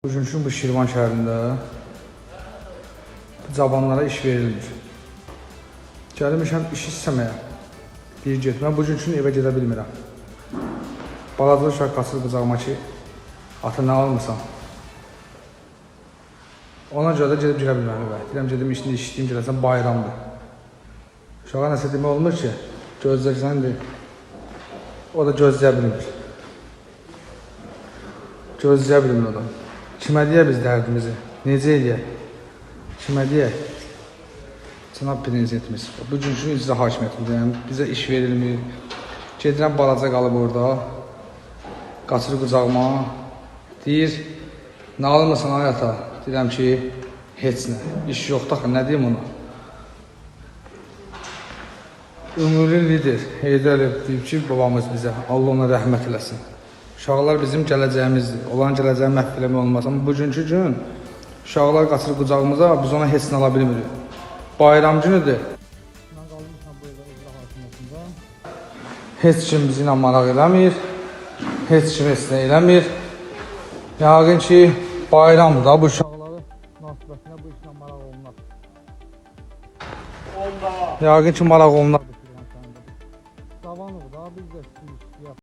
Bugünkü bu Şirvan şəhərində bu cavanlara iş verilmir. Gəlmişəm iş istəməyə. Deyir get, mən bugünkü evə gedə bilmirəm. Balaca uşaq qaçır qucağıma ki, ata nə almısan? Ona görə də gedib girə bilmirəm evə. Deyirəm gedim işini işləyim, gələcəm bayramdır. Uşağa nəsə demək olmur ki, gözləyəcəksən. O da gözləyə bilmir. Gözləyə bilmir adam. Kimə deyək biz dərdimizi? Necə eləyək? Kimə deyək? Cənab prezidentimiz, bugünkü icra hakimiyyətimiz, yəni bizə iş verilmir. Gedirəm balaca qalıb orada. Qaçır qucağıma. Deyir, nə almısan ay ata? Deyirəm ki, heç nə. İş yoxdur axı, nə deyim ona? Ümumi lider Heydər Əliyev deyib ki, babamız bizə, Allah ona rəhmət eləsin. Uşaqlar bizim gələcəyimizdir. Onların gələcəyi məhv eləmək olmaz. Amma bugünkü gün uşaqlar qaçır qucağımıza, biz ona heç nə ala bilmirik. Bayram günüdür. Mən qalmışam bu evdə icra hakimiyyətində. Heç kim bizi ilə maraq eləmir. Heç kim heç nə eləmir. Yəqin ki, bayramdır da bu uşaqları münasibətinə bu işlə maraq olunur. Yəqin ki, maraq olunur. Cavanıq da biz də istəyirik.